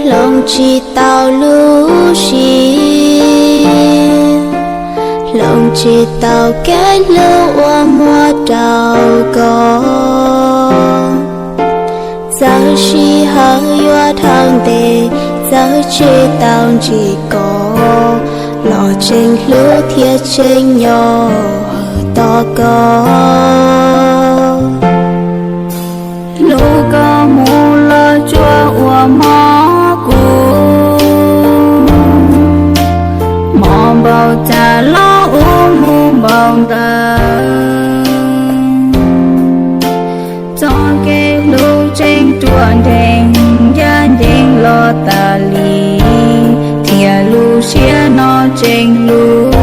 Hloov tsis tau lub siab, hloov tsis tau kev hlub uas muaj rau koj. Txawm sij hawm yuav dhau ntev, txawm tsis tau ntsib koj, los tseem hlub thiab tseem nyob tos koj. Hlub koj mus los tsuas ua mob kuv, mob npaum cas los ua mus npaum ntawd. Txoj kev hlub tseem ruaj nrees, ncaj ncees los tas li, thiab lub siab no tseem hlub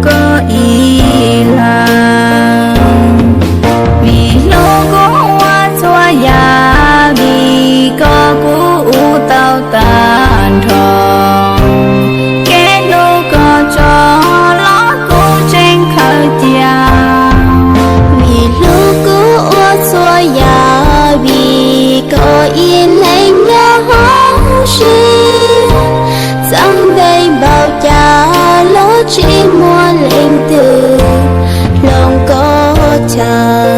koj ib leeg. Vim hlub kuv ua txhua yam, vim koj kuv ua tau tag nrho. Kev hlub koj tso los kuv tseem khaws cia, vim hlub kuv ua txhua yam, vim koj ib leeg nyob hauv siab. Txawm ntev npaum cas los tsis muaj leej twg hloov koj chaw.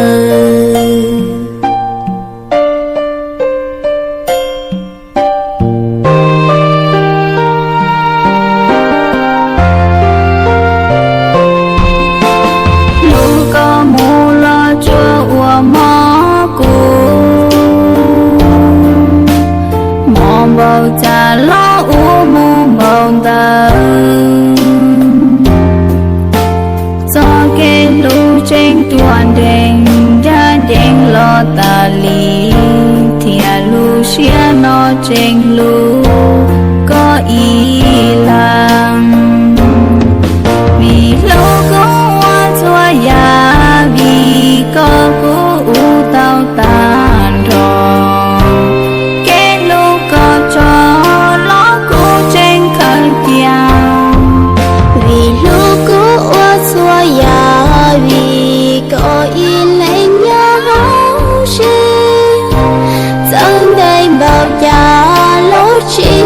Hlub koj mus los tsuas ua mob kuv, mob npaum cas los ua mus npaum ntawd. Txoj kev hlub tseem ruaj nrees, ncaj ncees los tas li, thiab lub siab no tseem hlub koj ib leeg. Vim hlub kuv ua txhua yam, vim koj kuv ua tau tag nrho. Kev hlub koj tso los kuv tseem khaws cia, vim hlub kuv ua txhua yam, vim koj ib leeg nyob hauv siab. Txawm ntev npaum cas los tsis